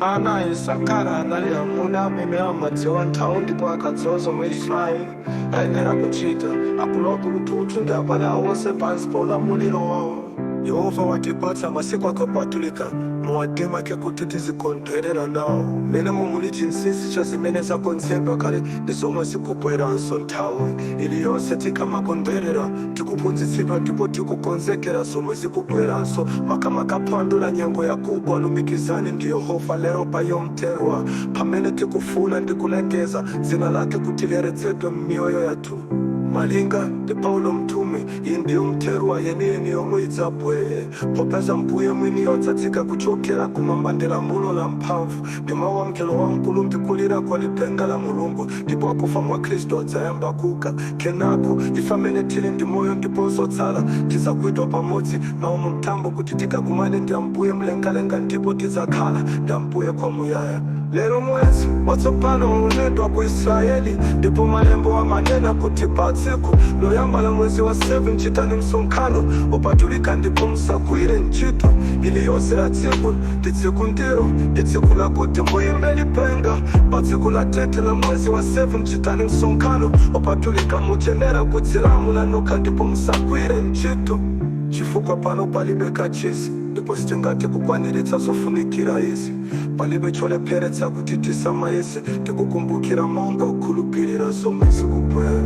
Ana a Isakara anali amuna amene amadziwa nthawi ndipo ankadziwa zomwe Israeli ayenera kuchita, akuluakulu 22 ndi abale awo onse pansi pa ulamuliro wawo. Yehova watipatsa masiku ake opatulika muwademake kuti tizikondwerera nawo. Mmenemo muli chinsinsi cha zimene zakonzedwa kale ndi zomwe zikubweranso. Nthawi iliyonse tikamakondwerera, tikuphunzitsidwa ndipo tikukonzekera zomwe zikubweranso, makamaka phwando la nyengo yakugwa. Lumikizani ndi Yehova lero pa Yom Teruah, pamene tikufuula ndi kulengeza dzina lake kuti liyeretsedwe m'miyoyo yathu. Malinga ndi Paulo mtumwi, iyi ndi Yom Teruah yeniyeni yomwe idzabwere, popeza Mbuye mwiniyo adzatsika kuchokera kumwamba ndi lamulo lamphamvu, ndi mawu a mngelo wamkulu, ndi kulira kwa lipenga la Mulungu, ndipo akufa mwa Kristu adzayamba kuuka. Kenako, ife amene tili ndi moyo ndiponso otsala tidzagwidwa pamodzi nawo mumtambo kuti tikakumane ndi Ambuye mlengalenga ndipo tidzakhala ndi Ambuye kwamuyaya. Lero mwezi watsopano waonedwa ku Israeli, ndipo malembo amanena kuti pa tsiku loyamba la mwezi wa 7 chitani msonkhano wopatulika ndipo musagwire ntchito iliyonse ya tsiku ndi tsiku ndilo ndi tsiku lakuti muyimbe lipenga. Pa tsiku la 30 la mwezi wa 7 chitani msonkhano wopatulika, muyenera kudzilamula nokha ndipo musagwire ntchito, chifukwa pano palibe kachisi ndipo sitingathe kukwaniritsa zofunikira izi. Palibe cholepheretsa kuti tisamayese tikukumbukira monga okhulupirira zomwe zikubwera.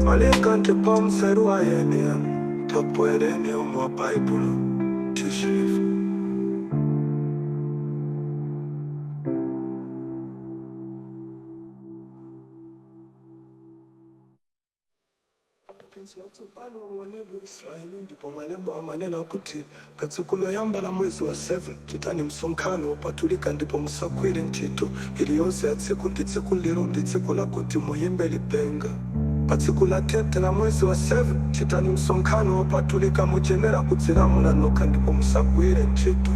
Malinga ndi pa mseru wa yeniyeni tabwereni mwa Baibulo tishilifu. Israeli ndipo malembo amanena kuti pa tsiku loyamba la mwezi wa 7 chitani msonkhano wopatulika ndipo musagwire ntchito iliyonse ya tsiku ndi tsiku lero ndi tsiku lakuti muyimbe lipenga. Pa tsiku la 30 la mwezi wa 7 chitani msonkhano wopatulika, muyenera kudzilamula nokha ndipo musagwire ntchito,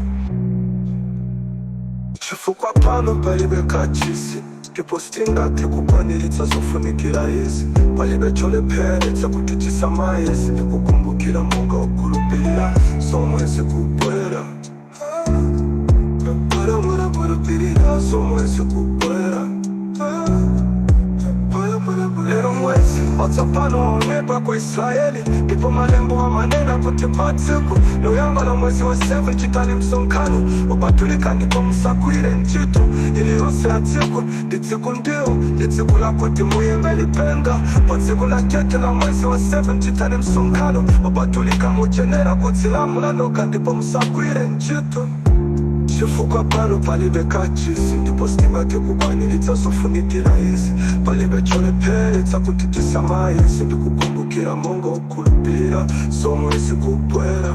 chifukwa pano palibe kachisi ndipo sitingathe kukwaniritsa zofunikira izi. Palibe cholepheretsa kuti tisamayese tikukumbukira monga okhulupirira zomwe zikubwera, zomwe zikubwera. Lero mwezi watsopano waonedwa ku Israeli ndipo malembo amanena kuti pa tsiku loyamba la mwezi wa 7 chitani msonkhano wopatulika ndipo musagwire ntchito iliyonse ya tsiku ndi tsiku ndilo ndi tsiku lakuti muyimbe lipenga. Pa tsiku la 30 la mwezi wa 7 chitani msonkhano wopatulika, muyenera kudzilamula nokha ndipo musagwire ntchito, chifukwa pano palibe kachisi ndipo sitingathe kukwaniritsa zofunikira izi. Palibe cholepheretsa kuti tisamayese ndikukumbukira monga okhulupirira zomwe zikubwera.